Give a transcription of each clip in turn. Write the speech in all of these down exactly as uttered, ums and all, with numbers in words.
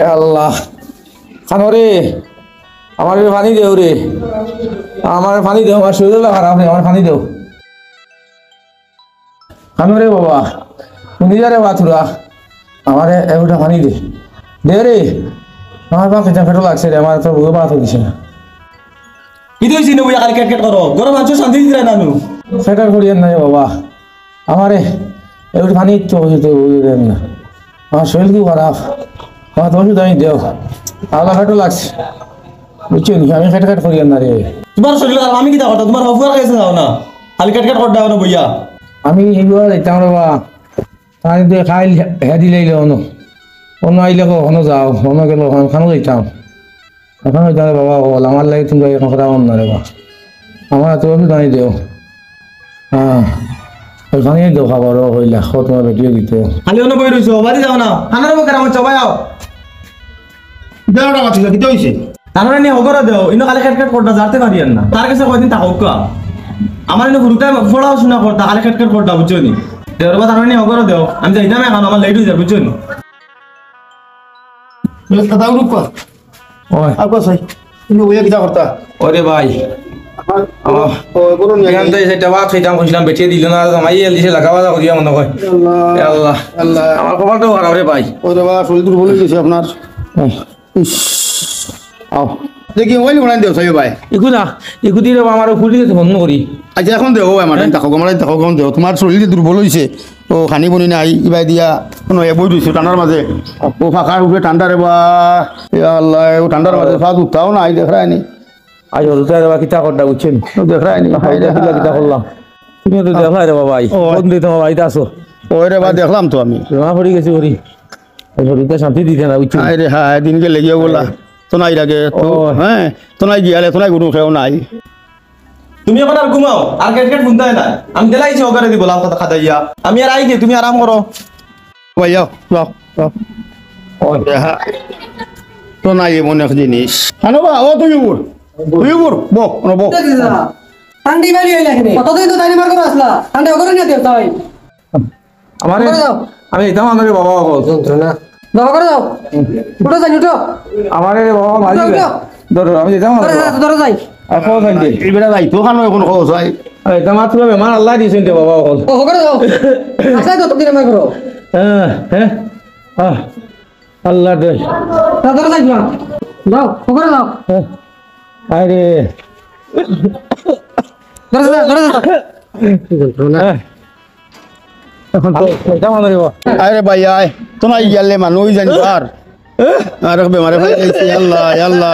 এ আল্লাহ, খানো রে, আমারে পানি দেও রে, আমারে পানি দেও, আমার শরীর খারাপ রে, আমারে পানি দেও। খানো রে বাবা, তুমি যা রে বাথুরা, আমারে একটা পানি দে, দে রে, আমার বা কেমন পেটো লাগছে রে, আমার তো বুকে বাথ দিছে না। কিতা অইছে নু বইয়া খালি কেট কেট করো? গরম আছো, শান্তি দিরা না নু। সেটা করিয়েন না রে বাবা, আমারে একটু পানি তো অইছে তো অইছে দেন না। আমার শরীর খুব খারাপ, আমার তো ওষুধ আমি দেও। আল্লাহ পেটো লাগছে, বুঝছো নি? আমি কেট কেট করিয়েন না রে। তোমার শরীর খারাপ, আমি কিতা করতাম? তোমার হফুয়ার কাছে যাও না, খালি কেট কেট করতে না বইয়া। আমি এইবার যাইতাম রে বাবা, তাই তো খাইল হেদি লাইলে অনো, অনো আইলে কো, অনো যাও, অনো গেল, অনো খানো যাইতাম। এখন ওই তাহলে বাবা বল, আমার লাগে তুমি এখন কথা বল না রে বা। আমার তো ওষুধ আনি দেও। হ্যাঁ, ওই পানি দেও খাবার, ও হইলা, ও তোমার বেটিয়ে দিত। খালি অনো বই রইছো, বাড়ি যাও না। আনার মুখে আমার চবাই আও। দেও না, বাচ্চা, কিতা হইছে? তার মানে নিয়ে হগরে দেও, ইনো খালি খেট খেট করতা, জারতে পারি আর না। তার কাছে কয়দিন থাকউক্কা। আমার ইনো হুরুতায় পড়াশোনা করতা, খালি খেট খেট করতা, বুঝছো নি? দেওর বাদ তার মানে নিয়ে হগরে দেও, আমি যাইতাম এখন, আমার লেট হয়ে যাবে, বুঝছো নি? দাদা, উঠুক কর। ওই। আর কর, সাই। তুমি বইয়া কিতা করতা? ওরে ভাই। আমার, আমার ও, ও, বলুন, এখান এই থেকে সেটা ভাত খাইতাম, কইছিলাম, বেটিয়ে দিল না, জামাই এল দিছে, লাগা বাজা করিয়া মনে হয়। আল্লাহ। এ আল্লাহ। আল্লাহ। আমার কপালটাও খারাপ রে ভাই। ওরে বাবা, শরীর দুর্বল হয়ে গেছে আপনার। ওহ। ইস। আও। দেখি, মোবাইল বানাই দেও, সাই ভাই। ইগু না, ইগু দিয়ে আমার ফুটি গেছে, বন্ধ করি। আচ্ছা, এখন দেও, ভাই, আমার হ্যাঁ? টাইম থাকো, আমার টাইম থাকো, এখন দেও। তোমার শরীর যে দুর্বল হইছে, ও খানি বনি নাই, ইবাই দিয়া, কোনো এ বই রইছে ঠান্ডার মাঝে। ও ফাঁকার উপরে ঠান্ডা রে বা, ইয়া আল্লাহ, ও ঠান্ডার মাঝে ফাঁক উঠতাও নাই, দেখরায় নি। আজ হলুদ রে বা, কিতা করলা, বুঝছেন? ও দেখরায় নি, হায় রে, কিতা, কিতা হায়। করলাম। তুমি তো দেখলাই রে বাবা, ভাই। ও। কোন দিন তোমার বাড়িতে আসো? ওই রে বা, দেখলাম তো আমি। বেমার পড়ি গেছি, করি। এই শরীরটা শান্তি দিতে না, বুঝছো? আয় রে হায়, দিন গেলে গিয়া বলা। তো নাই লাগে, তো, ও। হ্যাঁ, তো নাই গিয়ালে, তো নাই গরু খেয়েও নাই। তুমি এখন আর ঘুমাও, আর গেট গেট শুনতে হয় না। আমি দিলাইছি ওখানে দিব, লাল কথা খাতাইয়া। আমি আর আই গিয়ে, তুমি আরাম করো। ভাই, যাও, যাও, যাও। ও, দেখা। তো নাই এমন এক জিনিস। আনো বা, ও তুই উঠ। তুই উঠ, বো, ওনো বো। ঠান্ডি বাড়ি হইলে এখানে। কতদিন তো তাই মার করে আসলা? ঠান্ডা ওখানে নিয়ে দেও তাই। আমারে, করে দাও। আমি এটা আমার বাবা অকল। যন্ত্রণা। বাবা করে দাও। উঠো যাই, উঠো। আমারে বাবা মারি উঠো, দে। উঠো। ধরো, আমি এটা আমার ধরো, বাবা। ধরো, ধরো যাই। আর খোঁজ আনবে। এই বেটা যাই, তো খানো এখন খোঁজ হয়। আরে, এটা মাত্র বেমার আল্লাহ দিয়েছেন রে বাবা অকল। ও, করে দাও। আচ্ছা, তো তুমি আমার করো। হ্যাঁ, হ্যাঁ। আহ, আল্লাহ দে। তা ধরো যাই, যাও। যাও, ও করে দাও। হ্যাঁ। আরে। ধরো, ধরো, ধরো, ধরো। কি যন্ত্রণা। হ্যাঁ। এখন তো এটা মনে হইব। আরে ভাই, আয়। তো নাই গেলে মানুষ জানি আর। আরে বেমারে ভাই, এই আল্লাহ, আল্লাহ।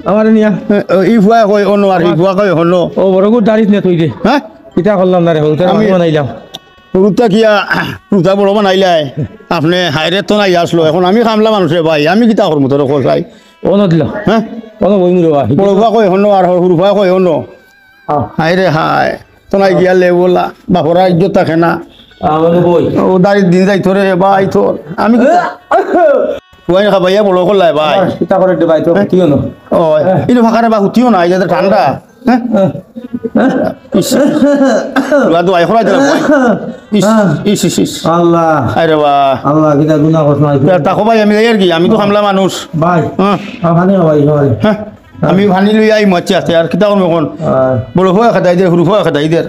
আমারে নিয়া। এ, ই ফুয়া কই অনো আর ই ফুয়া কই হনো। ও বড় গুড দাঁড়িস নে তুই দে। হ্যাঁ? কিতা করলাম না রে, হলুদ আমি বানাইলাম। হলুদটা কিয়া, হলুদটা বড় বানাইলাই। আপনি হায়রে তো নাই আসলো। এখন আমি খামলা মানুষে ভাই, আমি কিতা করমু তোর খোঁজ ভাই? অনো দিল। হ্যাঁ? অনো বই মুরে ভাই। বড় ফুয়া কই হনো আর হুরু ফুয়া কই হনো। আহ। হায় রে হায়, তো নাই গিয়া লেবলা, বাপরা ইজ্জত থাকে না। আমারে বই। ও দাড়ির দিন যাইতো রে ভাই তোর। আমি কি ফুয়াই খাবাইয়া বড় করলাই ভাই। আমার কিতা করে দে ভাই, তোর ক্ষতি হলো। ও, হ্যাঁ। ইনো ফাঁকারে বা হুতিও না, এই যে ঠান্ডা। হ্যাঁ? হ্যাঁ। ইস। তোরা তো আইখরা দিলা ভাই। ইস, হ্যাঁ। ইস, ইস, ইস। আল্লাহ। আরে বা। আল্লাহ, কিতা গুনাহ করছ না। তা, তাকো ভাই, আমি যাই আর কি, আমি তো খামলা মানুষ। ভাই। হ্যাঁ। আমার পানি খাও ভাই, খাও ভাই। হ্যাঁ। আমি পানি লই আই মাছি আছে, আর কিতা করমু এখন? আর বড় ফুয়া খেদাই দে, হুরু ফুয়া খেদাই দে।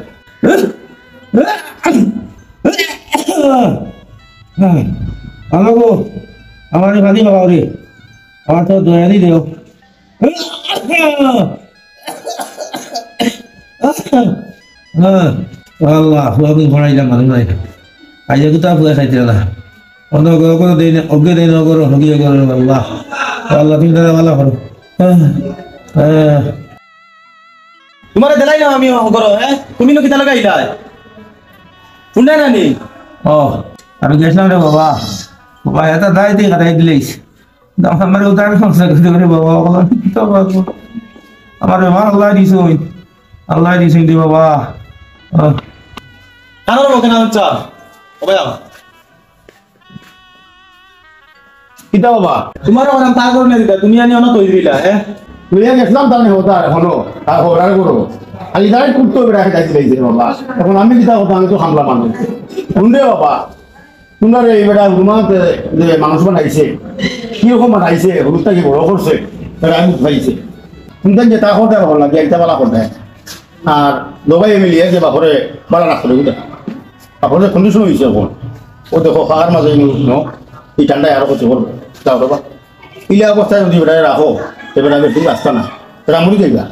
হ্যাঁ। ভালো গো, আমার এই পানি খাওয়াও রে। আমার তো দয়া দি দেও। হ্যাঁ। আল্লাহ, ফুয়া বই পড়াইলাম, ভালো নাই। আইয়া তো তা ফুয়া খাইতে না। অন্য গো করো দেই না, ওকে দেই না করো, হগিয়ে করো, আল্লাহ। আল্লাহ, তুমি তারা ভালো করো। হ্যাঁ, হ্যাঁ। তোমারে দিলাই না আমি করো, হ্যাঁ? তুমি নু কিতা লাগাইলাই? শুনলে না নি? ও, আমি গেছিলাম রে বাবা। বাবা, এটা দায় দিয়ে কাটাই দিলেইস। আমার উদার সংসার করতে পারে বাবা, বাবা, আমি কিতা পারবো? আমার বেমার আল্লাহ দিছে ওই। আল্লাহ দিছে দি বাবা। আহ। কারোর মুখে না হচ্ছে। ও ভাই, আও। কিতা বাবা? তোমার ওখানে তা করে দিতা, তুমি আনি অনা তৈরি দিলা, হ্যাঁ? লইয়া গেছিলাম তার নেই হতা, হলো। আর হরার করো। খালি তাই কুত্তো বেড়া খেতে দিলে বাবা। এখন আমি কিতা কথা, আমি তো খামলা মানুষ। শুনবে বাবা? তুমরারে এই বেটা হুরুমা যে, যে মানুষ বানাইছে, কিরকম বানাইছে, হুরুতা কি বড় করছে, বেটা আমি পাইছে। তুমরা যেতা করতে পারো না, যেতা বালা করতে। আর দবাই মিলিয়ে যে বাপরে বালা রাখতে হবে, বাপরে কন্ডিশন হইছে এখন। ও দেখো, খাওয়ার মাঝে ইনু উঠলো, এই ঠান্ডায় আরো করছে বলবো, যাও বাবা। ইলা অবস্থায় যদি বেটারে রাখো, তো বেটা বেশি বাঁচতা না, বেটা মরি যাইবা।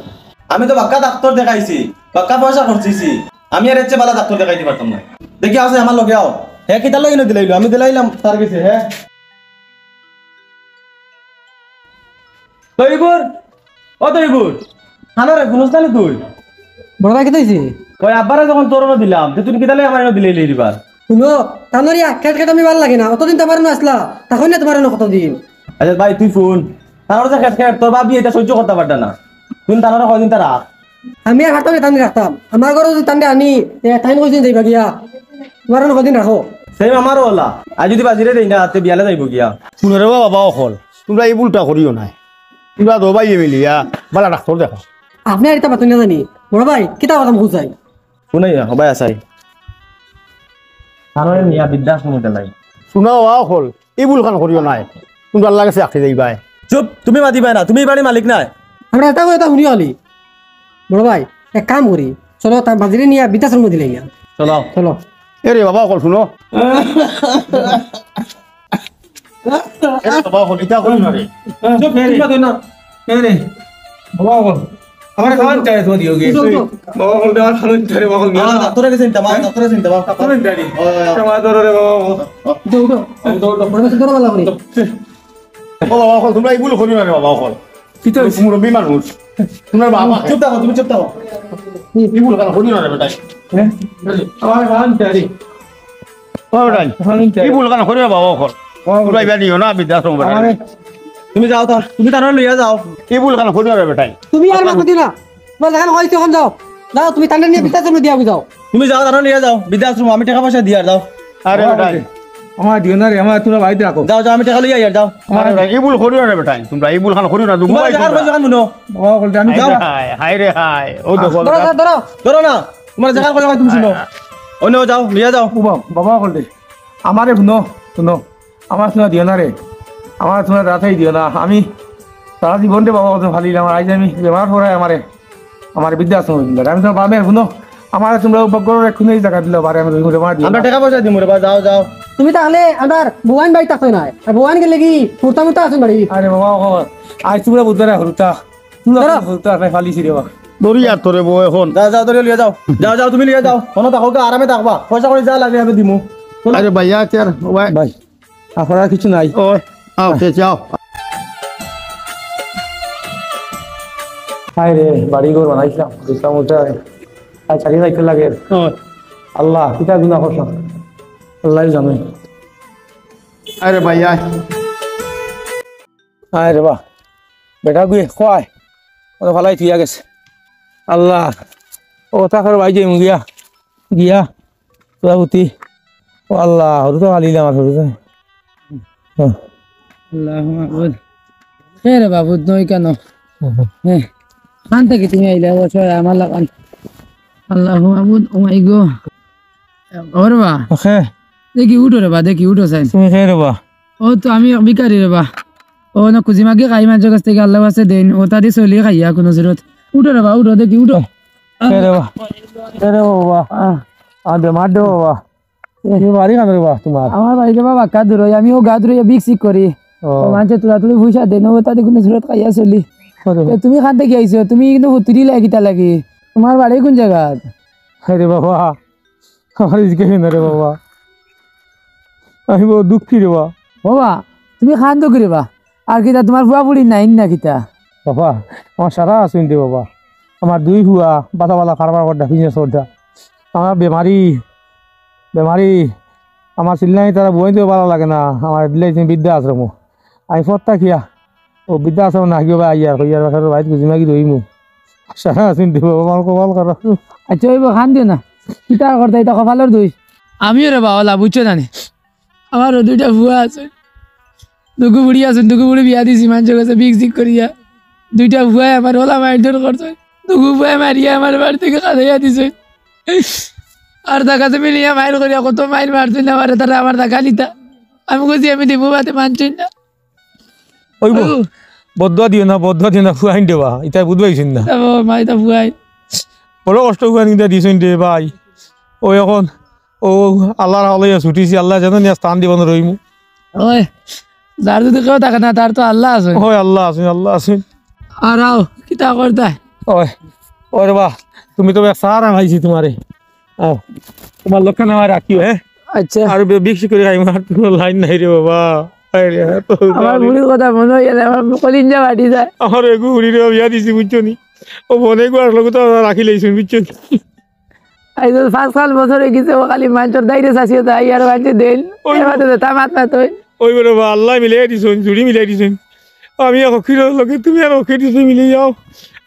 আমি তো বাক্কা ডাক্তার দেখাইছি, বাক্কা পয়সা খরচিছি, আমি আর এর চেয়ে বালা ডাক্তার দেখাইতে পারতাম না। দেখি আছে আমার লগে আও। হে কিতার লাগি না দিলাইলো? আমি দিলাইলাম তার গেছে, হ্যাঁ। তৈবুর, ও তৈবুর, খানো রে, হুনস না নি তুই? বড় ভাই, কিতা অইছে? ওই আব্বারে যখন তোর অনো দিলাম, তে তুই কিতালে আমার অনো দিলে ইলি দিবার? হুনো, তানর ইয়া খেট খেট আমি ভালা লাগে না, অতদিন তো আমার অনো আসলা, তখন না তোমার অনো কতদিন। আচ্ছা ভাই, তুই হুন, তানর যে খেট খেট, তোর বাপ ইতা সহ্য করতা পারতা না। তুই তানরে কয়দিন তা রাখ। আমি আর হাঁটতে টান রাখতাম, আমার ঘরো যদি টান আনি, এ, টাইম কইছেন যাইবা গিয়া, তোমার অনো কয়দিন রাখো। সেই আমারও ওলা, আজ যদি বাজিরে দেই না, তে বিয়ালে যাইবো গিয়া। হুনো রে বাবা অকল, তুমরা এই ভুলটা করিও না। তুমরা দবাই মিলিয়া বালা ডাক্তার দেখাও। আপনে আর ইতা মাতইন না জানি। বড় ভাই, কিতা কথা বুঝাই? হুনাই না, হবাই আছাই। তানরে নিয়া বৃদ্ধাশ্রমো দিলাই। হুনো বাবা অকল, এই ভুলখান করিও না। তুমরা আল্লার গেছে আটকি যাইবায়। চুপ, তুমি মাতিবায় না, তুমি ই বাড়ির মালিক নায়। আমরা ইতা কই, ইতা হুনিও আলি। বড় ভাই, এক কাম করি, চলো, তার বাজিরে নিয়া বৃদ্ধাশ্রমো দিলাই না। চলো। চলো। এ রে বাবা অকল, হুনো। এ রে বাবা অকল, ইতা করিও না রে। চুপ, চুপ, মাতইন না। এ রে, বাবা অকল, আমারে খাওয়ান চাই তো দিও গিয়া। উঠো, উঠো। বাবা অকল, দেওয়ার খাওয়ান চাই রে, বাবা অকল। আমার ডাক্তারে গেছে নিতাম, আমার ডাক্তারে গেছে নিতাম, বাবা। খাওয়ান চাই রে। ও, ও, ও। আমার ধরো রে, বাবা অকল। উঠো, উঠো। বড় ভাই, ধরো ভালা করি। ও বাবা অকল, তুমরা এই ভুল করিও না রে বাবা অকল। কিতা অইছে? মুরব্বি মানুষ। তুমরা বাবা। চুপ থাকো, তুমি চুপ থাকো। এই ভুলখান করিও না রে বেটা। হ্যাঁ? আমার খাওয়ান চাই রে। ও বেটাইন, খাওয়ান চাই। এই ভুলখান করিও না বাবা অকল। বাবা অকল। তুমরা ইবা নিও না বৃদ্ধাশ্রমো বেটা। আমারে তুমি যাও তো, তুমি তানরে লইয়া যাও। এই ভুলখান করিও না রে বেটাইন। তুমি আর মাত দিও না। তোমার যেখান কইছি অখন যাও। যাও, তুমি তানরে নিয়া বৃদ্ধাশ্রমো দিয়া যাও। তুমি যাও, তানরে লইয়া যাও বৃদ্ধাশ্রমো, আমি টেকা পয়সা দিয়ার, যাও। আরে বেটাইন। আমারে দিও না রে, আমারে তুমরা বাড়িত রাখো। যাও, যাও, আমি টেকা লইয়া আইয়ার, যাও। আরে বেটাইন, এই ভুল করিও না রে বেটাইন। তুমরা এই ভুলখান করিও না, দুঃখ তোমার পাই যেখান তোমরা। কইছি অখান হুনো। বাবা অকল, আমি হায় যাও। রে হায়, হায় রে হায়। ও দেখো, ধরো, ধরো, ধরো। ধরো না। তোমার যেখান কইছি অখান তুমি হুনো। অন্য যাও, লইয়া যাও। ও বাবা, বাবা অকল রে। আমারে হুনো, হুনো। আমারে তুমরা দিও না রে। আমারে তুমরা রাতাই দিও না। আমি সারা জীবন রে বাবা অকল ফালিলাম। আইজ আমি বেমার পড়ায় আমারে, আমারে বৃদ্ধাশ্রমো দিলাইলা। আমি তো বামে হুনো। আমারে তুমরা উপকার করে খুনে জাগা দিলাও বারে, আমি বেমার দিও আমরা না। টেকা পয়সা দিমু রে বা, যাও, যাও। তুমি তাইলে আমরার বউয়াইন বাড়িত থাকো না। আর বউয়াইন গেলে কি হুরুতা মুরুতা আছইন বাড়িত? আরে বাবা অকল, আইজ তুমরা বুঝরায় হুরুতা। তুমরা ধরো। হুরুতা, আমি ফালিছি রে বাবা। ধরি আর তোরে বউ অখন। যাও, যাও, ধরি লইয়া যাও। যাও, যাও, তুমি লইয়া যাও। অনো থাকো গি, আরামে থাকবা। পয়সা কড়ি যা লাগে আমি দিমু। চলো। আরে ভাই, আচ্ছা, ভাই। ভাই। আপনার কিছু নাই। ও, আও, তে যাও। হায় রে, বাড়ি ঘর বানাইছিলাম, দিছিলাম উঠা। আর চাকরি যাইতে লাগে। ও। আল্লাহ, কিতা গুনাহ করলাম? আল্লাহ জানে। আরে ভাই, আয়। আয় রে বা, বেটা গুয়ে, কয়। ও ফালাই থুইয়া গেছে। আল্লাহ, ও তাকর ভাই যে গিয়া। গিয়া, তোরা বুতি। ও আল্লাহ, হুরুতা ফালিলে আমার হুরুতা। হ্যাঁ। আল্লাহু আকবার। হে রে বাবু, নই কেন? হ্যাঁ। খান থাকি তুমি আইলে, ও সবাই আমার লাগান। আল্লাহু আকবার, ও মাই গো। ও রে বা। ওকে। দেখি উঠো রে বা, দেখি উঠো চাইন। তুমি কে রে বা? ও তো আমি এক ভিখারি রে বা। ও না কুজি মাগি খাই মানষর গেছ থাকি আল্লার ওয়াস্তে দেইন। ও তাদি চলি খাইয়া কুনু জরুরত। উঠো রে বা, উঠো, দেখি উঠো। এ রে বা, এ রে বাবা। আহ। আ, বেমার দে বাবা। এ। তুমি বাড়ি কানো রে বা তোমার? আমার বাড়ি রে বা বাক্কা দূর অয়, আমি অউ গাঁওত রইয়া ভিক্ষা করি। ও। ও মানষে তুলা তুলি পয়সা দেইন, ও তাদি কুনু জরুরত খাইয়া চলি। ও রে বা। এ, তুমি খান থাকি আইছো, তুমি কিন্তু হুতুরি লাগে কিতা লাগি? তোমার বাড়ি কুন জাগাত? আরে বাবা, আমার ইজকে না রে বাবা। আমি বড় দুঃখী রে বা। বাবা, তুমি খান তো কি রে বা? আর কিতা তোমার ফুয়া ফুড়ি নাই না কিতা? বাবা, আমার সারা আছইন রে বাবা। আমার দুই ফুয়া, বালা বালা কারবার করতা, business করতা। আমার বেমারি, বেমারি, আমার চিল্লানি তারা বুয়াইতে বালা লাগে না, আমার দিলাইছে বৃদ্ধাশ্রমো। আমি ফত থাকিয়া, ও বৃদ্ধাশ্রম না গিয়া বা আইয়ার, কইয়ার বাসার বাইত গুজি মাগি রইমু। সারা আছইন রে বাবা, আমার কপাল খারাপ। আচ্ছা, ওই বা খান দিও না। কিতা আর করতা, ইটা কপালর দোষ। আমিও রে বা অলা, বুঝছো না নি? আমারও দুইটা ফুয়া আছে। দুগু বুড়ি আছে, দুগু বুড়ি বিয়া দিছি, মানষর গেছে ভিক্ষা করিয়া। দুইটা ফুয়ায় আমার অলা মারধর করছে। দুগু ফুয়ায় মারিয়া আমার বাড়ি থাকি কাদাইয়া দিছে। আর তার কাছে মিলিয়া মাইর করিয়া কত মাইর মারছইন আমারে, তারা আমার জাগা নিতা। আমি কইছি আমি দিমু বাদে, মানছইন না। ওই বো, ওই বো। বদদোয়া দিও না, বদদোয়া দিও না, ফুয়াইন দেবা, ইতা বুঝবাইছইন না। ও মাই তা ফুয়াইন। বড় কষ্ট ফুয়াইন কিতা দিছইন রে ভাই। ও এখন, ও আল্লাহর হাওলায় ছুটিছি, আল্লাহ যেন নিয়া স্থান দিবন রইমু। ওই, যার যদি কেউ থাকে না, তার তো আল্লাহ আছে। ওই আল্লাহ আছে, আল্লাহ আছে। আর আও, কিতা করতায়? ওই, ওরে বা, তুমি তো বেশ সারা খাইছি তোমারে। আও, তোমার লক্ষ্য নামায় রাখিও, হ্যাঁ? আচ্ছা। আর বে-, বেশি করি খাইমু, আর কোনো লাইন নাই রে বাবা। আরে, এত আমার দামি। বুড়ির কথা মনে অইয়া যায়, আমার কলিজা ফাটি যায়। আমার এগু বুড়িরে বিয়া দিছি, বুঝছো নি? ও বনে গু আসলো, তো রাখি লইছুন, বুঝছো নি? আইজ পাঁচ সাত বছর অই গেছে, ও খালি মানষর দাইরে চাচিও তাই, আর মানষে দেইন। ওই এর মাঝে তো তা মাত মাত অই। ওই বলে বা, আল্লাহ মিলাই দিছইন, জুড়ি মিলাই দিছইন। আমি এক অখির লগে, তুমি আর অখির দিছো মিলি যাও।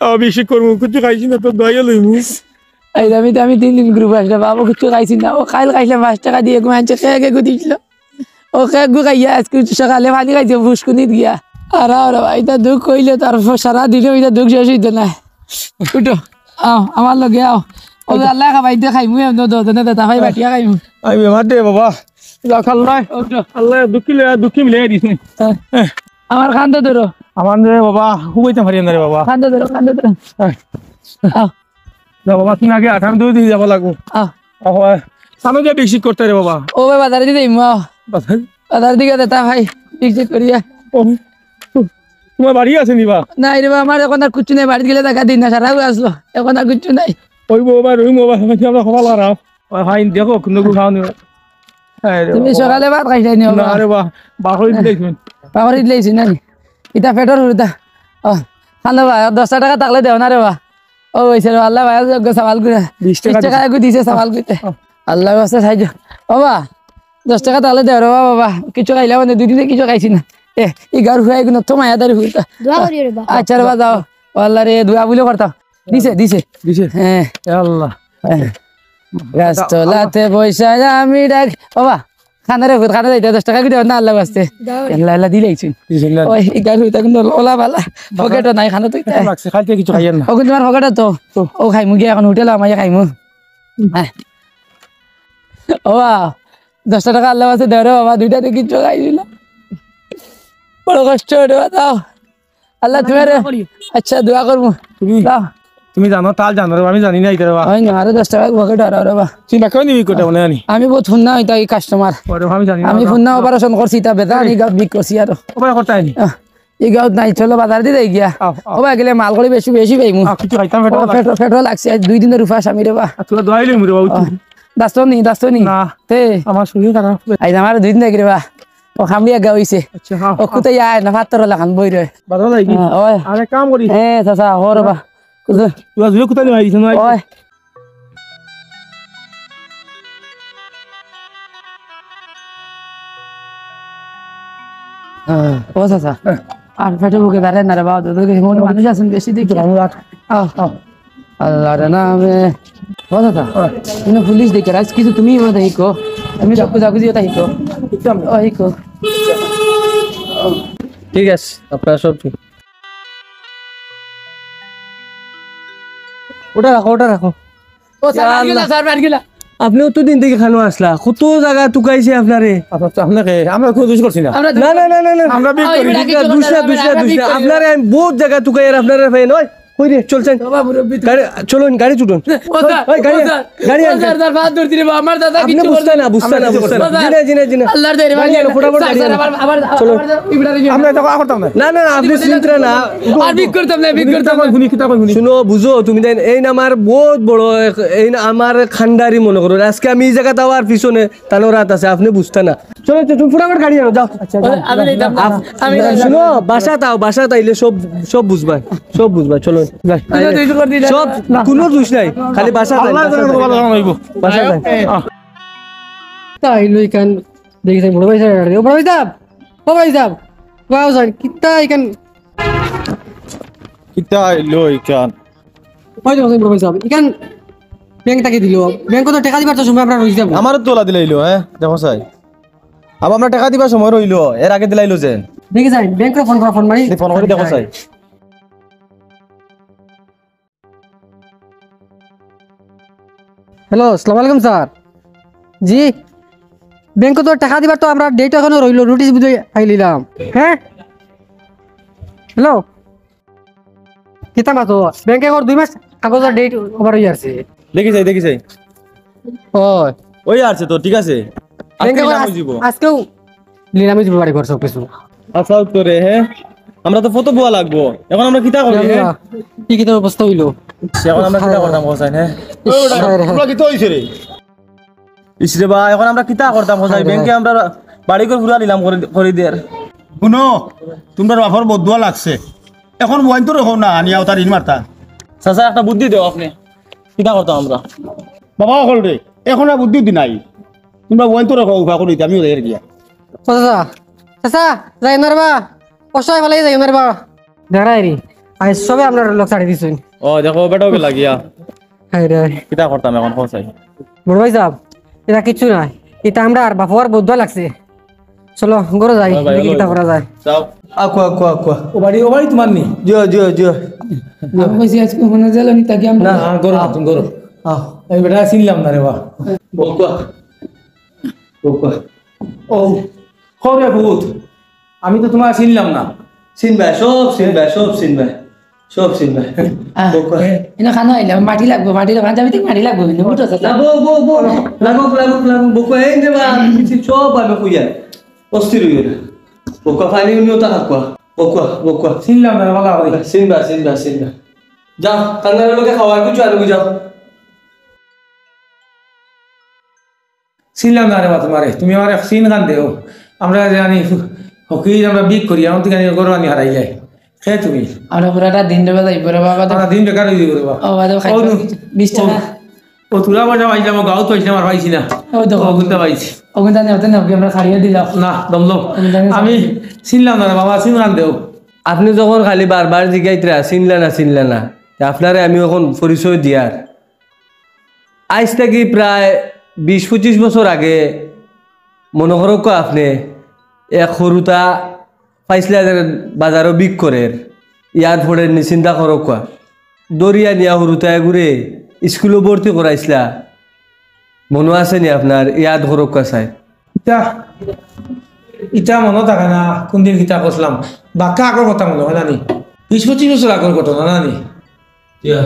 আমি বেশি করমু, কিছু খাইছি না, তোর দোয়াইও লইমু। এই আমি তো, আমি তিন দিন গ্রুপ আসলে বাবু কিছু খাইছি না। ও খাইল খাইলে পাঁচ টাকা দিয়ে ঘুমাইছে, খেয়ে গেগু দিছিল। ও খেয়ে গু খাইয়া আজকে সকালে পানি খাইছে ফুসকুনিত গিয়া। আর আর ইতা দুঃখ অইলে তার সারা দিনে ইতা দুঃখ শেষ অইতো না। উঠো, আও, আমার লগে আও। ও আল্লাহ খাবাই দে খাইমু, এমন দো দনে দে, তাফাই বাটিয়া খাইমু। আমি বেমার দে বাবা। যাও, খাল নাই। উঠো। আল্লাহ দুঃখী লইয়া দুঃখী মিলাই দিছে। হ্যাঁ। আমার কান্দো ধরো। আমার রে বাবা, হুবাইতে পারি না রে বাবা। কান্দো ধরো, কান্দো ধরো। হ্যাঁ। আও। যা বাবা, তুমি আগে আঠারো দুই দিয়ে যাবা লাগবো। আহ। আহ, ওই, সামনে যে বিকশিত করতে রে বাবা। ও ভাই, বাজারে দিয়ে যাইমু, আও। বাজার? বাজার দিকে দে, তা ভাই, বিকশিত করিয়া। ও, তোমার বাড়ি আছে নি বা? নাই রে বা, আমার এখন আর কিচ্ছু নাই, বাড়িত গেলে দেখা দিন না, সারা আসলো, এখন আর কিচ্ছু নাই। ওই বাবা, রহিম বাবা, আমি আমরা খবর খারাপ। ওই ভাই, দেখো, কিন্তু খাওয়া নিও। এই রে তুমি বাবা। সকালে ভাত খাইছাই নি বাবা? না রে বা, বাহরি দিলাইছি। বাহরি দিলাইছি না নি? ইটা পেটর হুরুতা। ও, খানো বা, দশটা টাকা থাকলে দেও না রে বা। ও, ওই ছেলে, আল্লাহ ভাই, আজ ওকে সওয়াল করে। বিশ টাকা বিশ টাকা দিছে। এগু দিছে সওয়াল করতে। আল্লাহর ওয়াস্তে সাহায্য। বাবা, দশ টাকা তাহলে দেও রে বাবা, বাবা। কিছু খাইলাম না, দুই দিনে কিছু খাইছি না। এ, ই গার হুয়া এগুলো তো মায়াদারি হুইতা। দোয়া করি রে বা। আচ্ছা রে বা, যাও। ও আল্লাহ রে, দোয়া বুলে করতাম। দিছে, দিছে। দিছে? হ্যাঁ। এ আল্লাহ। হ্যাঁ। গাছ তলাতে বইসা আমি ডাক। বাবা, খানা রে, খানা যাইতে দশ টাকা করে দেও না, আল্লাহ বাঁচতে। দাও। এল্লা, এল্লা দিলাইছি। বিসমিল্লাহ। ওই, এই গাছ উঠা কিন্তু ওলা বালা। পকেটও নাই, খানা তো ইতা। লাগছে, খাইতে কিছু খাইয়েন না। ও কিন্তু তোমার পকেটে তো। তো। ও খাইমু গিয়া এখন হোটেলে আমায় খাইমু। হ্যাঁ। ও বা, দশটা টাকা আল্লাহ বাঁচতে দেও রে বাবা, দুইটা দিয়ে কিচ্ছু খাইছি না। বড় কষ্ট রে বাবা, দাও। আল্লাহ তোমার দোয়া করি। আচ্ছা, দোয়া করমু। তুমি, দাও। তুমি জানো, তাল জানো রে, আমি জানি না ইটা রে বা। হয় না, আরো দশ টাকা পকেটে আরো রে বা। তুমি বাক্কা নিবি কোটা মনে জানি। আমি বহুত হুন্না হইতা এই কাস্টমার। ওরে বা, আমি জানি না। আমি হুন্না অপারেশন করছি, তা বেদা এই। আমি গা বিক করছি আরো। ওবা করতে আইনি। আহ, এই গাঁত নাই, চলো বাজার দিয়ে যাই গিয়া। আও, আও। ওবা গেলে মাল করে বেশি, বেশি পাইমু। আও, কিছু খাইতাম, পেটও ও, লাগছে। পেটও, পেটও লাগছে, আজ দুই দিনের উপাস আমি রে বা। আর তোরা দোয়াই লইমু রে বা, ওই তো। আহ, দাস্ত নি, দাস্ত নি। না, তে। আমার শরীর খারাপ। আজ আমার দুই দিন থাকি রে বা। ও খামড়ি এক গা হইছে। আচ্ছা, হ্যাঁ, ও হ্যাঁ। কুতাই আয় না, ফাত্তর লাখান বই রয়। বাজার যাই কি? হ্যাঁ, ওই। আরে কাম করি। এ, চাচা, হর বা। কুতা? তুই আজ কোথায় নিয়ে আইছিস না? ওই। হ্যাঁ। ও চাচা, হ্যাঁ। আর পেটে বুকে দাঁড়ায় না রে বাবা, তোদের কাছে মনে মানুষ আছেন বেশি দেখি। আহ, আহ। আল্লাহর নামে। ও চাচা, হ্যাঁ। তুমি পুলিশ দেখে, আজ কিছু তুমি মনে হয় হিকো। তুমি সব খোঁজাখুঁজি ওটা হিকো। ও হিকো। ঠিক আছে, আপনারা সব ঠিক। ওটা রাখো, ওটা রাখো। ও, স্যার, ইয়া বাদ গেলা, আল্লাহ। স্যার, বাদ গেলা। আপনি অতদিন থেকে খানো আসলা, কত জায়গা তুকাইছে আপনারে। আচ্ছা, আচ্ছা, আপনাকে, আমরা কোনো দোষ করছি না। আমরা না, না, না, না, না। আমরা বিক করি। দুষ না, দুষ না, দুষ না। আপনারে আমি বহুত জায়গা তুকাই আর আপনারে পাই নয়। কই রে, চলছেন? বাবা, মুরব্বি তো গাড়ি, চলুন, গাড়ি ছুটুন। ও, স্যার, ওই, গাড়ি, ও, স্যার। গাড়ি ও, আনছেন। স্যার, স্যার, বাদ ধরছি রে বাবা, আমার দাদা আপনি কিচ্ছু বুঝতে করছে না, বুঝতে না, বুঝতে না। ও, স্যার। জি না, জি না, জি না। আল্লাহর দয়া রে, গাড়ি ভাই। আনো, ফটাফট স্যার, গাড়ি স্যার, আনো। আবার, আবার, চলো। আবার, ইবরারে আমরা এটা কথা করতাম না। না, না, না, আপনি চিন্তা না। আর বিক করতাম না, বিক করতাম না। হুনি, কিতা কই হুনি? শুনো, বুঝো, তুমি দেন, এই না আমার বহুত বড় এক, এই না আমার খান্ডারি মনে করো। আজকে আমি এই জায়গাতে আওয়ার পিছনে তানোর হাত আছে, আপনি বুঝতা না। চলো, চলো, তুমি ফটাফট গাড়ি আনো, যাও। আচ্ছা, যাও। আমি যাইতাম না। আপ-, আমি যাইতাম না। শুনো, বাসাত আও, বাসাত আইলে সব, সব বুঝবা, সব বুঝবা, চলো। যাই। তুমি তো দুইশো করে দিলে। সব, না। কোনো দোষ নাই, খালি বাসাত আইলে, আল্লাহ বাসাত জানে আইলে। ভালো হইব। বাসাত আইলে। আহ। তাই লই কান দেখি তাই বড় ভাই সাহেব, ও বড় ভাই সাহেব, ও ভাই সাহেব, ওয়াও স্যার, কিতা ইখান? কিতা আইলো ইখান? ওই দেখো, বড় ভাই সাহেব, ইখান ব্যাংক থাকি দিল। ব্যাংক তো টাকা দিবার তো সময় আমরা রইছি যাবো। আমারও তোলা দিলাইলো, হ্যাঁ? দেখো চাই। আবার আমরা টাকা দিবার সময় রইলো, এর আগে দিলাইলো যে। দেখি চাই, ব্যাংকে ফোন করা, ফোন মারি। এই ফোন করে দেখো চাই। হ্যালো, আসসালামু আলাইকুম স্যার। জি, ব্যাংকে তো টাকা দিবার তো আমরা ডেট এখনো রইল, নোটিশ বুঝে আইলিলাম। হ্যাঁ, হ্যালো, কিতা মাতো? ব্যাংকে এখন দুই মাস কাগজর ডেট ওভার হয়ে আছে। দেখি চাই, দেখি চাই। ও, ওই আছে তো, ঠিক আছে। আজকে ব্যাংকে নিলাম আজ-, হয়ে যাব। আজকেও নিলাম হয়ে যাব বাড়ি ঘর সব কিছু। আচ্ছা, উত্তরে, হ্যাঁ, আমরা তো ফটো বওয়া লাগবো। এখন আমরা কিতা করি, হ্যাঁ? আল্লাহ, কি কিতা অবস্থা হইলো? এখন আমরা কিতা করতাম, হোসেন, হ্যাঁ? ইস, হায় রে, হায়। তোমরা কিতা হইছে রে? ইস রে বা, এখন আমরা কিতা করতাম, হোসেন? হায় রে, ব্যাংকে হায়। আমরা বাড়ি ঘর পুরা নিলাম করি, করি দের। শুনো, তোমরা বাপর বদুয়া লাগছে। এখন বইন তো রেখো না, আনিয়া ওটা ঋণ মারতা। চাচা, একটা বুদ্ধি দেও আপনি, কিতা করতাম আমরা? বাবা অকল রে, এখন আর বুদ্ধি উদ্ধি নাই। তোমরা বইন তো রেখো, উভা করে দিতে, আমিও যাই গিয়া। ও চাচা, চাচা, যাই না রে বা, অসহায় ফালাই যাই না রে বা। দাঁড়াই রে, আজ সবে আপনার লোক ছাড়ি দিছুন। ও, দেখো, বেটাও গেলা গিয়া। হায় রে। কিতা করতাম এখন, কও চাই? বড় ভাই সাহেব, এটা কিচ্ছু নাই। এটা আমরা আর বাফুয়ার বদুয়া লাগছে। চলো, ঘরে যাই, হ্যাঁ ভাই, দেখি হলো। কিতা করা যায়। যাও। Aqua, Aqua, Aqua. ও বাড়ি, ও বাড়ি তোমার নি? জিও, জিও, জিও। আমি কইছি আজকে মনে গেল নি তাকে আমরা না, না, গরম, তুমি গরম। আহ। আমি বেটা চিনলাম না রে বা। বকুয়া। বকুয়া। ও, খবরে ভূত। আমি তো তোমার চিনলাম না। চিনবায়, সব চিনবায়, সব চিনবায়। সব চিনবায়। আহ, বকুয়া। এনে খানো আইলাম, মাটি লাগবো, মাটি লাগবো, পাঞ্জাবি থেকে মাটি লাগবো, কিন্তু উঠো চাচা। না, বউ, বউ, বউ। লাগুক, লাগুক, লাগুক। বকুয়া, এই যে বা, সব আমি কইয়া। অস্থির হইও না। বকুয়া, পানি উনিও তা খাকুয়া। বকুয়া, বকুয়া। চিনলাম না, বালা হই। চিনবা, চিনবা, চিনবা। যাও, কান্দারের লোকে খাওয়ার কিছু আনবি, যাও। চিনলাম না রে বা তোমারে, তুমি আমার এক চিন খান দেও। আমরা জানি হকির আমরা বিক করি, এখন থেকে আমি গরু আনি হারাই যাই। খে তুমি? আমরা পুরাটা দিন রে বা যাইবো রে বাবা, তো আমরা দিন বেকার হয়ে যাবো রে বা। ও, বাবা, তো খাইবো ও, কিছু? বিশ টাকা। ও, ও, তোরা পয়সা পাইছিলাম, ও গাঁও তো পাইছিলাম, আর পাইছি না। ও, দেখো। ও, কোনটা পাইছি? ও, কোনটা নেই, ওটা নেই, আমরা ছাড়িয়ে দিলাম। না, দমলো। ও, কোনটা নেই? আমি চিনলাম না রে বাবা, চিন খান দেও। আপনি যখন খালি বারবার জিগাইতরা, চিনলা না, চিনলা না, তে আপনারে আমি এখন পরিচয় দিয়ার। আইজ থাকি প্রায় বিশ পঁচিশ বছর আগে মনো করউক্কা আপনে এক হুরুতা পাইছলা যে বাজারো বিক করের, ইয়াদ পড়ের নি চিন্তা করউক্কা। ধরিয়া নিয়া হুরুতা এগুরে স্কুলো ভর্তি করাইছলা। মনো আছে নি আপনার? ইয়াদ করউক্কা চাই। ইতা, ইতা মনো থাকে না, কোনদিন কিতা করছিলাম। বাক্কা আগর কথা মনো অয় না নি? বিশ পঁচিশ বছর আগর ঘটনা না নি? ইয়া।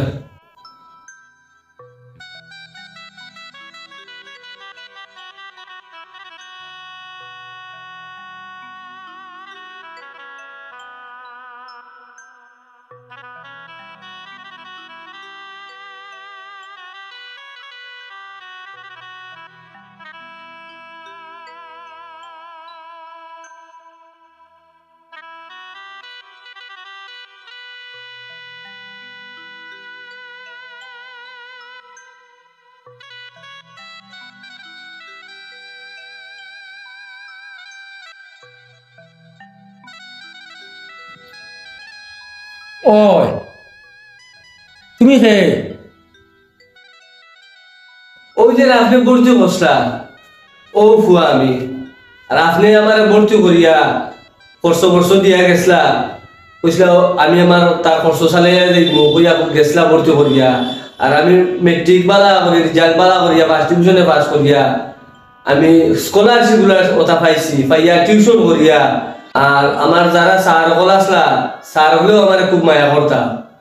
ওই, তুমি কে? ওই যে আপনে ভর্তি করছলা, ও ফুয়া আমি। আর আপনে আমারে ভর্তি করিয়া খরচ বরচ দিয়া গেছলা, কইছলা, আমি আমার তার খরচ চালাইয়া যাইমু, কইয়া গেছলা ভর্তি করিয়া। আর আমি মেট্রিক বালা করি, রেজাল্ট বালা করিয়া, ফার্স্ট ডিভিশনে পাস করিয়া, আমি স্কলারশিপ গুলার কথা পাইছি, পাইয়া টিউশন করিয়া। আর আমার যারা স্যার অকল আছলা, স্যার অকলেও আমারে খুব মায়া করতা।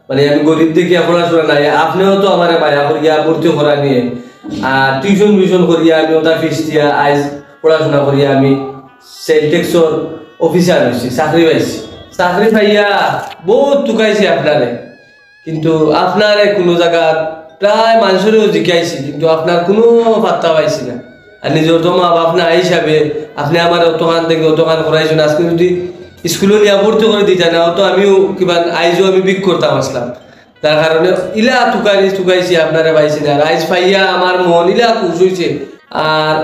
মানে, আমি গরিব দেখিয়া পড়াশোনা নাই, আপনেও তো আমারে মায়া করিয়া ভর্তি করা নিয়ে। আর টিউশন মিউশন করিয়া আমি ওটা ফিস দিয়া আইজ পড়াশোনা করিয়া আমি সেল ট্যাক্সর অফিসার হইছি, চাকরি পাইছি। চাকরি পাইয়া বহুত তুকাইছি আপনারে, কিন্তু আপনারে কুনু জাগাত প্রায় মানষরেও জিকাইছি, কিন্তু আপনার কুনু পাত্তা পাইছি না। আর নিজর তো মা বাপ না হিসাবে আপনে আমারে অতখান থাকি অতখান করাইছইন, আজকে যদি স্কুলো নিয়া ভর্তি করি দিতা না, অতো আমিও কিবা আইজও আমি ভিক করতাম আছলাম। যার কারণে ইলা তুকারি তুকাইছি, আপনারে পাইছি না। আর আইজ পাইয়া আমার মন ইলা খুশ অইছে। আর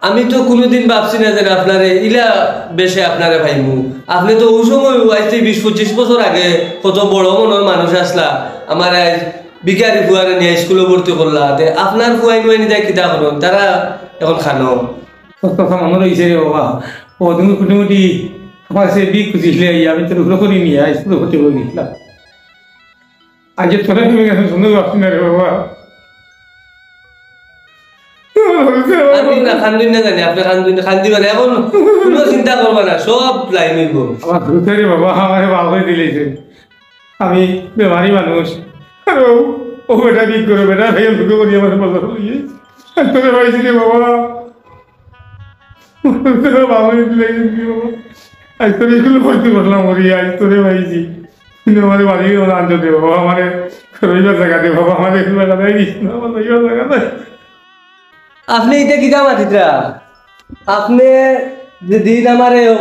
আমি তো কুনুদিন ভাবছি না যে আপনারে ইলা বেশে আপনারে পাইমু। আপনে তো অউ সময়, আইজ থাকি বিশ পঁচিশ বছর আগে কত বড় মনর মানুষ আছলা, আমারে আইজ ভিখারি ফুয়ারে নিয়া স্কুলো ভর্তি করলা। তে আপনার ফুয়াইন নুয়াইন ইতা কিতা করইন? তারা এখন খানো। তোর কথা মনো রইছে রে বাবা। ও তুমি কুটুমুটি আমার সে ভিক খুজিছিলে, আমি তোর উপরে করি নিয়া স্কুলো ভর্তি করি দিছলাম। আইজ তোরা তুমি গেছো, সুন্দর ভাবছি না রে বাবা। কান্দইন না, কান্দইন না জানি, আপনে কান্দইন না, কান্দিবা না, এখন কুনু চিন্তা করবা না, সব লাইন অইবো। আমার দুঃখের বাবা আমারে বাপ হয়ে দিলেছে। আমি বেমারি মানুষ। আর ও, ও বেটা ঠিক করে, বেটা ভাই, আমি করি আমার বাজার হয়ে। তোরে ভাই রে বাবা। তোরে বাবা হয়ে দিলে বাবা। আজ তোর স্কুলে ভর্তি করলাম, ওরে, আজ তোরে ভাইজি। কিন্তু আমারে বাড়ি ওরা আনতে দে বাবা, আমারে রইবার জায়গা দে বাবা, আমারে রইবার জায়গা দে, আমার রইবার জায়গা দে। আপনে ইটা কিতা মাতিতরা? আপনে যে দিন আমারে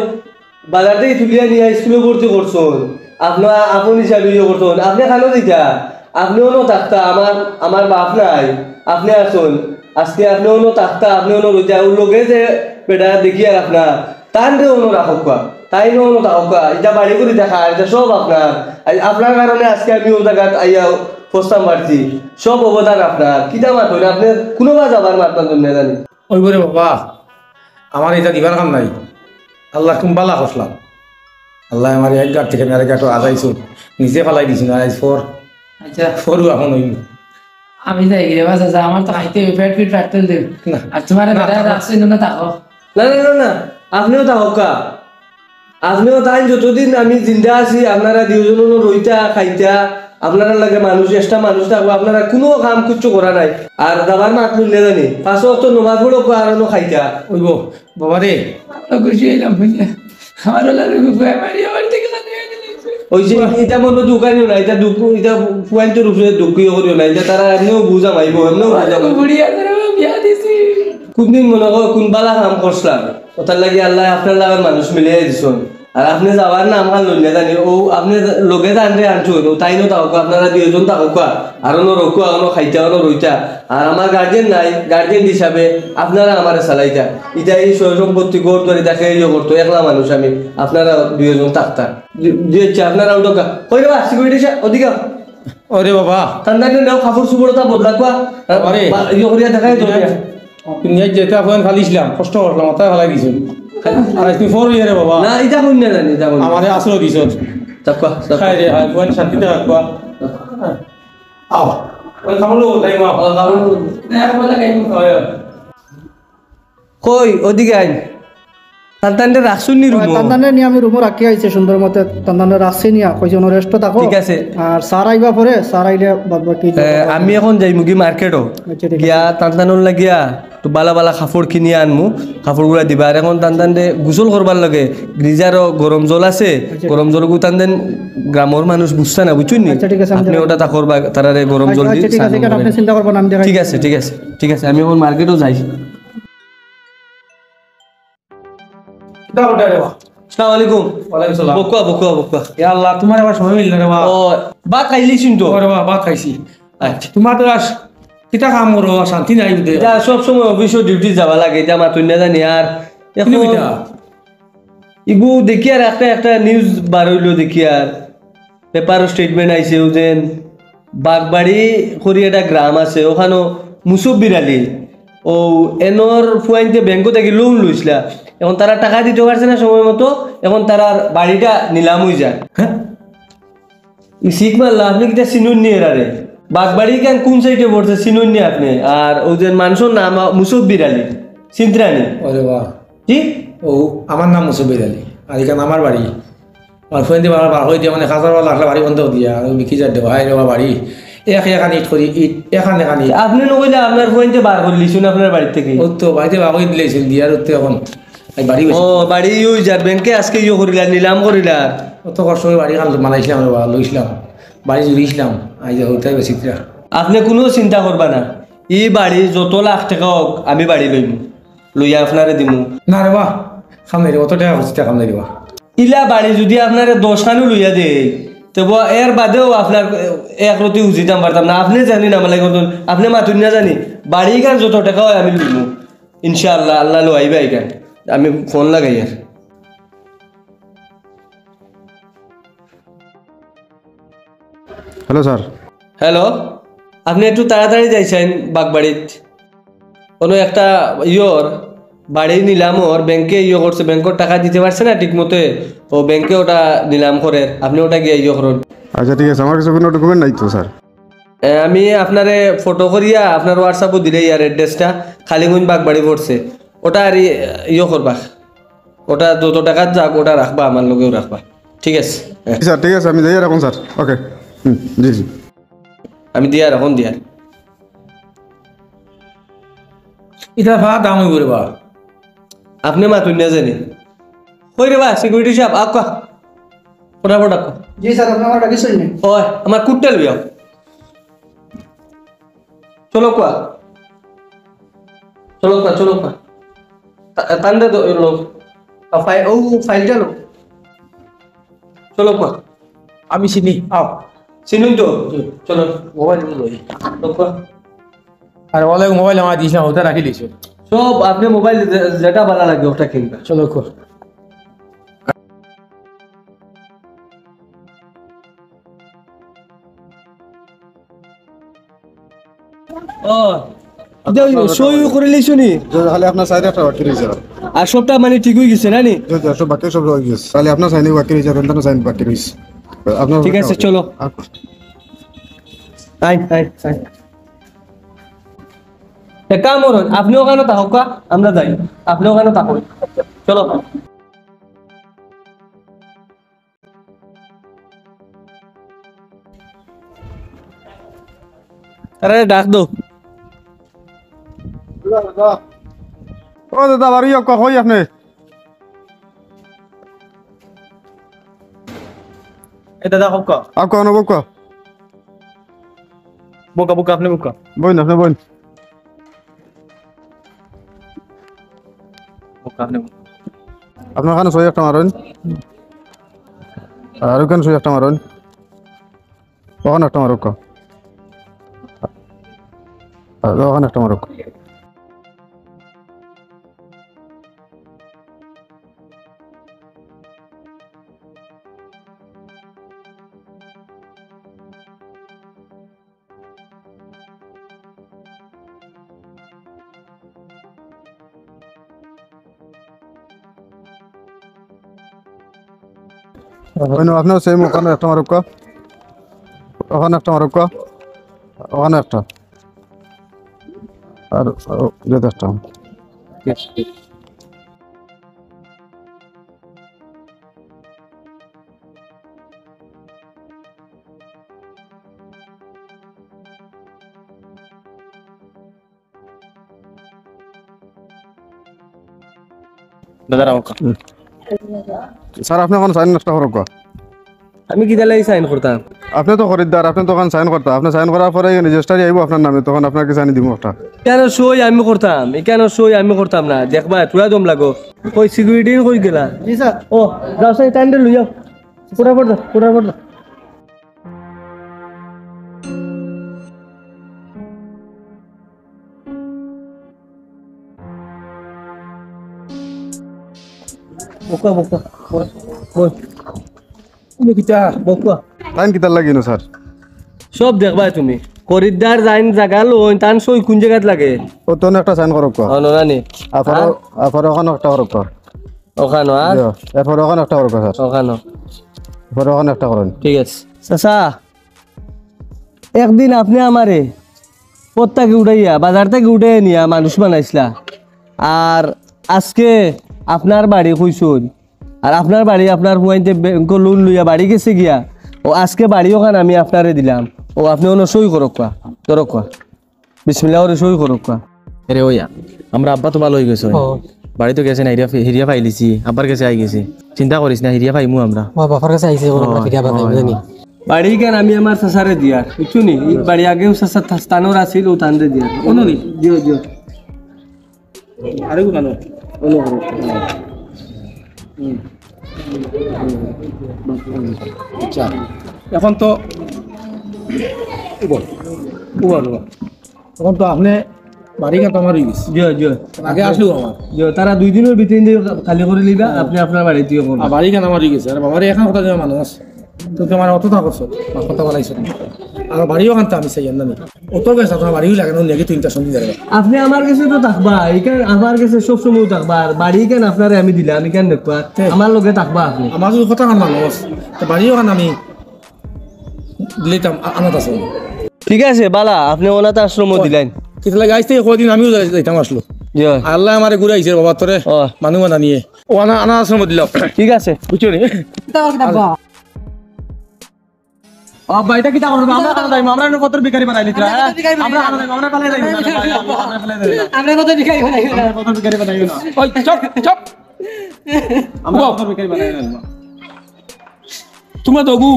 বাজার থাকি তুলিয়া নিয়া স্কুলে ভর্তি করছইন, আপনার আপন হিসাবে ইয়ে করছইন, আপনে কানো দিতা? আপনে অনো থাকতা, আমার, আমার বাপ নাই, আপনে আছইন, আজকে আপনে অনো থাকতা, আপনে অনো রইতা, ওর লগে যে বেটা দেখি আর আপনার, তানরে অনো রাখউক্কা, তাইন অনো থাকউক্কা, ইটা বাড়ি করি দেখা, ইটা সব আপনার। আই-, আপনার কারণে আজকে আমি ও জাগাত আইয়া পৌঁছতাম পারছি, সব অবদান আপনার। কিতা মাতইন, আপনে কুনোবা যাবার মাত মাতইন না জানি। ওই করে বাবা, আমার ইটা দিবার কাম নাই। আল্লাহ কুম বালা করলাম। আল্লাহ আমার এক গাট থেকে আরেক গাটো আজাইছইন, নিজে ফালাই দিছইন, আইজ ফর, আচ্ছা। ফরু এখন হইল। আমি যাই গিয়ে বাস আছে, আমার তো খাইতে হবে, পেট পিট ফাটতে দেব। না। আর তোমার না, বেটা না। রাখছে না, থাকো। না, না, না, না, আপনেও থাকউক্কা। আপনেও তাইন যতদিন আমি জিন্দা আছি, আপনারা দুইজনও রইতা, খাইতা, আপনারা লাগে মানুষ, extra মানুষ থাকবো, আপনারা কুনু কাম কিচ্ছু করা নাই। আর দাবার মাত লইলে জানি, পাঁচ ওয়াক্ত নমাজ পড়ো, আর অনো খাইতা। ওইব, বাবা রে। খুশি হইলাম, বুঝলে? আমার ওলা রুগী ফুয়া মারি আমার থেকে জানি হয়ে গেল। ওই যে ইটা মনে দোকানিও না, ইটা দোক-, ইটা ফুয়াইন তো রূপে দুঃখী করিও না, ইটা তারা এমনিও বুঝা মাইবো, এমনিও বুঝা মাইবো। বুড়ি আছে রে, বিয়া দিছি। কোন দিন মনে করো কোন বালা কাম করছলাম, ওটার লাগি আল্লাহ আপনার লাগার মানুষ মিলিয়ে দিছইন। আর আপনে যাওয়ার নাম হান লইন না জানি, ও আপনে লগে যান রে আনছইন, ও তাইনও থাকউক্কা, আপনারা দুইজন থাকউক্কা, আর অনো রউক্কা, অনো খাইতা, অনো রইতা। আর আমার গার্জিয়ান নাই, গার্জিয়ান হিসাবে আপনারা আমারে চালাইতা। ইটা এই সয় সম্পত্তি গড় ধরে দেখে ইয়ে করতো, একলা মানুষ আমি, আপনারা দুইজন থাকতা। জি, জি, আচ্ছা, আপনারা উঠউক্কা। কই রে বা, সিকিউরিটি সা-, ওদিকে আও। ওরে বাবা। ঠান্ডা ঠান্ডা কাপড় চোপড় তা বদলা কুয়া। আরে। বা-, ইয়ে করিয়া দেখাই তো। দুনিয়াত যেটা ফোন ফালিছিলাম, কষ্ট করলাম, মাথায় ফালাই দিছইন। আর তুমি ফোন ইয়ে রে বাবা। না, ইটা কইন না জানি, ইটা কইন না। আমারে আশ্রয় দিছইন। তাকুয়া, তাকুয়া। খাই রে, হায়, ফোন শান্তিতে রাখবা। আও। ওই কাপড় লো, তাই মা। ও, কাপড় লো। না, এখন বলে খাই। ওই, ওই। কই, ওদিকে আইন। তান তানরে রাখছইন নি রুমো? তান তানরে নিয়া আমি রুমো রাখি আইছি সুন্দর মতে। তান তানরে রাখছি নিয়া, কইছি, "অনো রেস্টো থাকো।" ঠিক আছে। আর স্যার আইবা পরে, স্যার আইলে বাদ বাকি এ, আমি এখন যাইমুগি মার্কেটো। আচ্ছা, ঠিক আছে। গিয়া তান তানর লাগিয়া একটু বালা বালা কাপড় কিনিয়া আনমু, কাপড়গুলা দিবা। আর এখন তান তানরে গোসল করবার লগে গিজারো গরম জল আছে, আচ্ছা। গরম জলগু তান তান গ্রামর মানুষ বুঝতা না, বুঝছইন নি? আচ্ছা, ঠিক আছে, আমি আপনে দেখাই। ওটা তা করবা, তারারে গরম জল আচ্ছা, দি আচ্ছা, ঠিক আছে, স্নান এখানে আপনে করাইবা। চিন্তা করবেন না, আমি দেখাই। ঠিক আছে, ঠিক আছে, ঠিক আছে, আমি এখন মার্কেটো যাই। কিতা করতে রে বা? আসসালামু আলাইকুম। ওয়ালাইকুম সালাম। বকুয়া, বকুয়া, বকুয়া। ইয়া আল্লাহ, তোমার আবার সময় মিলল রে বা। ও, ভাত খাইলিছইন তো? ওরে বা, ভাত খাইছি। আচ্ছা। তোমার তো আজ কিতা কাম করো, শান্তি নাই বুঝে। ইটা সব সময় অফিসো ডিউটি যাওয়া লাগে, ইটা মাতুন না জানি। আর এখন কিতা? ইগু দেখি আর একটা, একটা নিউজ বার অইলো দেখি আর। পেপারো স্টেটমেন্ট আইছে, ও যেন বাগবাড়ি করি একটা গ্রাম আছে, ওখানো মুসব্বির আলী, ও এনর ফুয়াইন্তে ব্যাংকো থাকি লোন লইছলা, এখন তারা টাকা দিতে পারছে না সময় মতো, এখন তারার বাড়িটা নিলাম অই যায়। হ্যাঁ? ই সিক মারলা, আপনে কিতা চিনইন নি এরারে? বাগবাড়ি কেন কোন সাইডে পড়ছে চিনইন নি আপনে? আর ও যে মানুষর নাম আ-, মুসব্বির আলী, চিনরা নি? ওরে বাহ। কি? ও, আমার নাম মুসব্বির আলী। আর এখান আমার বাড়ি। আর ফুয়াইন্তে বার, বার হই দিয়া মানে খাসার বালা লাগলে বাড়ি বন্ধ দিয়া, আর বিকি যার দেওয়া, হায় রে বাবা বাড়ি। এক এখান ইট করি, ইট, এখান এখান ইট। আপনে নকইলা আপনার ফুয়াইন্তে বার করিলিছইন আপনার বাড়ি থাকি? ও তো বাড়িতে বার করি দিলাইছিল, দিয়ার উঠতে এখন এই বাড়ি ও, বাড়ি ইউ যার ব্যাংকে আজকে ইউ করিলা, নিলাম করিলা। অত কষ্ট করে বাড়ি খান বানাইছিলাম রে বাবা, লইছিলাম। বাড়ি জুড়িছিলাম, আই যে হইতে হবে চিত্রা। আপনে কুনু চিন্তা করবা না, ই বাড়ি যত লাখ টেকা অউক, আমি বাড়ি লইমু। লইয়া আপনারে দিমু। না রে বা, কাম নাই রে, অত টেকা খরচ টেকা কাম নাই রে বা। ইলা বাড়ি যুদি আপনারে দশ খানও লইয়া দেই, তে বা এর বাদেও আপনার এক রতি উজিতাম পারতাম না। আপনে জানি না মালাই করতন, আপনে মাতুন না জানি, বাড়ি খান যত টেকা অয় আমি লইমু। ইনশাআল্লাহ, আল্লাহ লইবা ইখান। আমি ফোন লাগাইয়ার। Hello sir. হ্যালো, আপনে একটু তাড়াতাড়ি যাইছইন বাগবাড়িত। অনো একটা ইয়র বাড়ি নিলামর, ব্যাংকে ইয়ে করছে, ব্যাংকর টাকা দিতে পারছে না ঠিক মতে, ও ব্যাংকে ওটা নিলাম করের, আপনে ওটা গিয়া ইয়ে করুন। আচ্ছা ঠিক আছে, আমার কাছে কুনু ডকুমেন্ট নাই তো স্যার। এ, আমি আপনারে ফটো করিয়া আপনার WhatsApp-ও দিলে ইয়ার অ্যাড্রেসটা, খালিগঞ্জ বাগবাড়ি পড়ছে। ওটা আর ই-, ইয়ে করবা, ওটা যত টাকা যাক, ওটা রাখবা, আমার লগেও রাখবা। ঠিক আছে? হ্যাঁ। জি স্যার, ঠিক আছে, আমি যাই আর এখন স্যার। ওকে। হুম, জি, জি। আমি দিয়ার, এখন দিয়ার। ইটা ভাড়া দাম অইবো রে বা। আপনে মাতুন না জানি। কই রে বা, সিকিউরিটি সাব, আউক্কা। ফটাফট আউক্কা। জি স্যার, আপনে আমার ডাকি শুনলেন। ওই, আমার কুটটা লইয়া। চলো কোয়া। চলো কোয়া, চলো কোয়া। তা-, তান্দে তো লো। আ, ফাই-, ও, ফাইলটা লো। চলো কোয়া। আমি চিনি, আও। চিনুন তো? চলো। মোবাইল লই। চলো কোয়া। আর ওয়ালাইকুম মোবাইল আমার দিস না, ওটা রাখি দিছো। সব আপনে মোবাইল যে-, যেটা ভালা লাগে ওটা কিনবা। চলো কোয়া। ও, ইটা ওই সই করে লিছো নি? জি, খালি আপনার সাইন একটা বাকি রইছে। আর সবটা মানে ঠিক অই গেছে না নি? জি, জি, সব বাকি সব অই গেছে। খালি আপনার সাইন বাকি রইছে, আর আপনার সাইন বাকি রইছে। আপনার ঠিক আছে, চলো। আ- আই, আই, আই। এক কাম করুন, আপনে ওখানো থাকুক্কা, আমরা যাই। আপনে ওখানো থাকুন। চলো। আরে ডাক দেও। ও দাদা, বাড়ি আউক্কা, কই আপনে? এ দাদা, আউক্কা। আউক্কা, অনো বউক্কা। বউক্কা, বউক্কা, আপনে বউক্কা। বইন, আপনে বইন। বউক্কা, আপনে বউক্কা। আপনার ওখানো সই একটা মারইন। আর ওখানো সই একটা মারইন। ওখানো একটা মারউক্কা। আর ওখানো একটা মারউক্কা। ওই না, আপনেও সেম ওখানো একটা মারউক্কা, ওখানো একটা মারউক্কা, ওখানো একটা, আর ও, ইটাতে একটা। দাদা, রাখো। হুম। স্যার, আপনে অখন সাইন একটা করউক্কা। আমি কিতার লাগি সাইন করতাম? আপনে তো খরিদ্দার, আপনে তো অখন সাইন করতা। আপনে সাইন করার পরে রেজিস্টারি আইবো আপনার নামে, তখন আপনার কাছে আনি দিমু একটা। ইখানো সই আমি করতাম, ইখানো সই আমি করতাম না। দেখবা, থুড়া দম লাগো। কই সিকিউরিটি কই গেলা? জি স্যার। ও, যাও স্যার, টাইমটা লইয়া। ফটাফট যাও, ফটাফট যাও। বউক্কা, বউক্কা, বই, বই। তুমি কিতা? বউক্কা। তাইন কিতার লাগি ইনো, স্যার? সব দেখবায় তুমি। খরিদ্দার যাইন জাগা লইন, তান সই কুন জাগাত লাগে? ও, তনে একটা সাইন করউক্কা। ও, নুরানি। আফারো, হ্যাঁ? আফারো অখানো একটা করউক্কা। অখানো, আর? জি, এরপরে অখানো একটা করউক্কা, স্যার। অখানো। এরপরে অখানো একটা করইন। ঠিক আছে। চাচা, একদিন আপনে আমারে পথ থাকি উঠাইয়া, বাজার থাকি উঠাইয়া নিয়া মানুষ বানাইছলা। আর আজকে আপনার বাড়ি কইছইন, আর আপনার বাড়ি আপনার ফুয়াইন্তে ব্যাংকো লোন লইয়া বাড়ি গেছে গিয়া। ও আজকে বাড়ি অখান আমি আপনারে দিলাম। ও আপনে অনো সই করউক্কা, ধরউক্কা। বিসমিল্লাহ করি সই করউক্কা। এরে ওয়া, আমরার আব্বা তো ভালা অই গেছইন। ও। বাড়ি তো গেছে না, হিরিয়া ফে-, হিরিয়া ফাইলিছি, আব্বার গেছে আই গেছি। চিন্তা করিস না, হিরিয়া ফাইমু আমরা। ও, বাপর গেছে আইছে, ও, ও, হিরিয়া ফাইমু, ও, জানি। বাড়ি ইখান আমি আমার চাচারে দিয়ার, বুঝছো নি? ই বাড়ি আগেও চাচার থা-, স্থানর আছিল, ও তানরে দিয়ার। অনো নি? দিও, দিও। আরে অখানো, অনো, অনো। হুম। আচ্ছা, অখন তো উবা, উবা, উবা। অখন তো আপনে বাড়িখান তো আমার অই গেছে। জি, জি। আগে আসলেও আমার। জি, তারা দুই দিনর ভিতরে কিন্তু খালি করি লইবা, হ্যাঁ। আপনে আপনার বাড়িত ইয়ে করবা। আর বাড়িখান আমার অই গেছে। আর বাবারে অখন কথা যে মানুষ, তুমি আমার অত তা করছো, আমার কথা বলাইছো না। আর বাড়ি অখান তো আমি চাই না। অত গেছে, আপনার বাড়িও লাগে না, নেগে তিনটা সন্ধি যাবে। আপনে আমার গেছে তো থাকবা, ইখান আমার গেছে সব সময় থাকবা, আর বাড়ি ইখান আপনারে আমি দিলাম, ইখান দেখবা, হ্যাঁ। আমার লগে থাকবা আপনে। আমার যদি কথা কান মানুষ, তো বাড়ি অখান আমি দিলাইতাম, আ-, আনাত আছে। ঠিক আছে, বালা, আপনে অনাথ আশ্রমো দিলাইন। কিতা লাগে আইজ থাকি কয়দিন আমিও যাই-, যাইতাম আসলো। জি। আল্লায় আমারে ঘুরাইছে বাবা, তোরে ও। মানু বানানিয়ে। ও আনা-, অনাথ আশ্রমো দিলাম। ঠিক আছে। বুঝছো নি? কিতা করবে আব্বা? আব্বা, ইটা কিতা করবে? আমরা কানো যাইমু? আমরা এনে কত ভিখারি বানাইলি তোরা, হ্যাঁ? আমরা কানো যাইমু? আমরা ফালাই যাইমু না, ভাই, আমরা ফালাই যাইমু না। আমরা কত ভিখারি বানাইমু না। আমরা কত ভিখারি বানাইমু না। ওই, চুপ, চুপ। আমরা কত ভিখারি বানাইমু না। তুমরা দগু।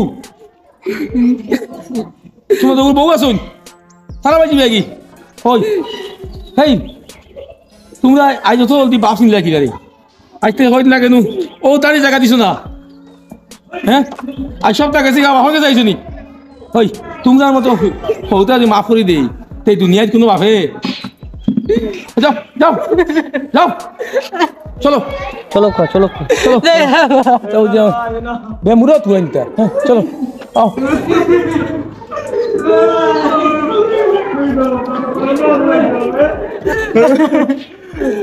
তুমরা দগুর বউ আছইন? তারা বাজি ব্যাগি। ওই, হেই, তুমরা আইজ অত জলদি বাপ চিনলা কিলা রে? আইজ থাকি কয়দিন আগে নু, ও তারই জাগা দিছো না। হ্যাঁ? আইজ সবতা গেছে গা, বাপর গেছে আইছো নি? ওই, তুমরার মতো হউতা যদি মাফ করি দেই, তে দুনিয়াত কুনু বাপে? যাও, যাও, যাও। চলো। চলো খা, চলো খা। চলো। যাও, যাও। বেমুরত হইন তা। হ্যাঁ, চলো। আও।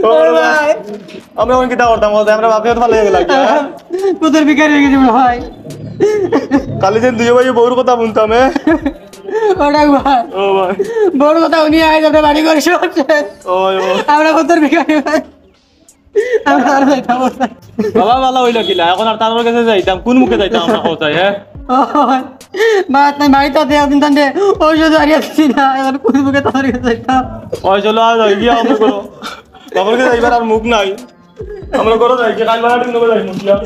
ও ভাই, আমরা অখন কিতা করতাম, বলতে আমরা বাপে ফালাই গেলাম। কত ভিখারি অই গেছি ভাই। কালি দিন দুই ভাই বউর কথা হুনতাম, এ? ওটা ভাই। ও ভাই। বউর কথা হুনি আইজ আমরা বাড়ি ঘর সব শেষ। ওই, ওই। আমরা কত ভিখারি ভাই। আমরা আর যাইতাম না। বাবা, বালা অইলো কিলা? অখন আর তার গেছে যাইতাম, কুন মুখে যাইতাম আমরা কোথায়, হ্যাঁ? ওই, বাত নাই, বাড়িত আছে, একদিন তানরে ঔষধ আনিয়া দিছি না, অখন কুন মুখে তার গেছে যাইতাম? ওই চলো, আর যাই গিয়া আমরা করো। বাবার গেছে যাইবার আর মুখ নাই। আমরা করো যাই, যে কাল বাড়া দিন যাই মুখ দিয়া।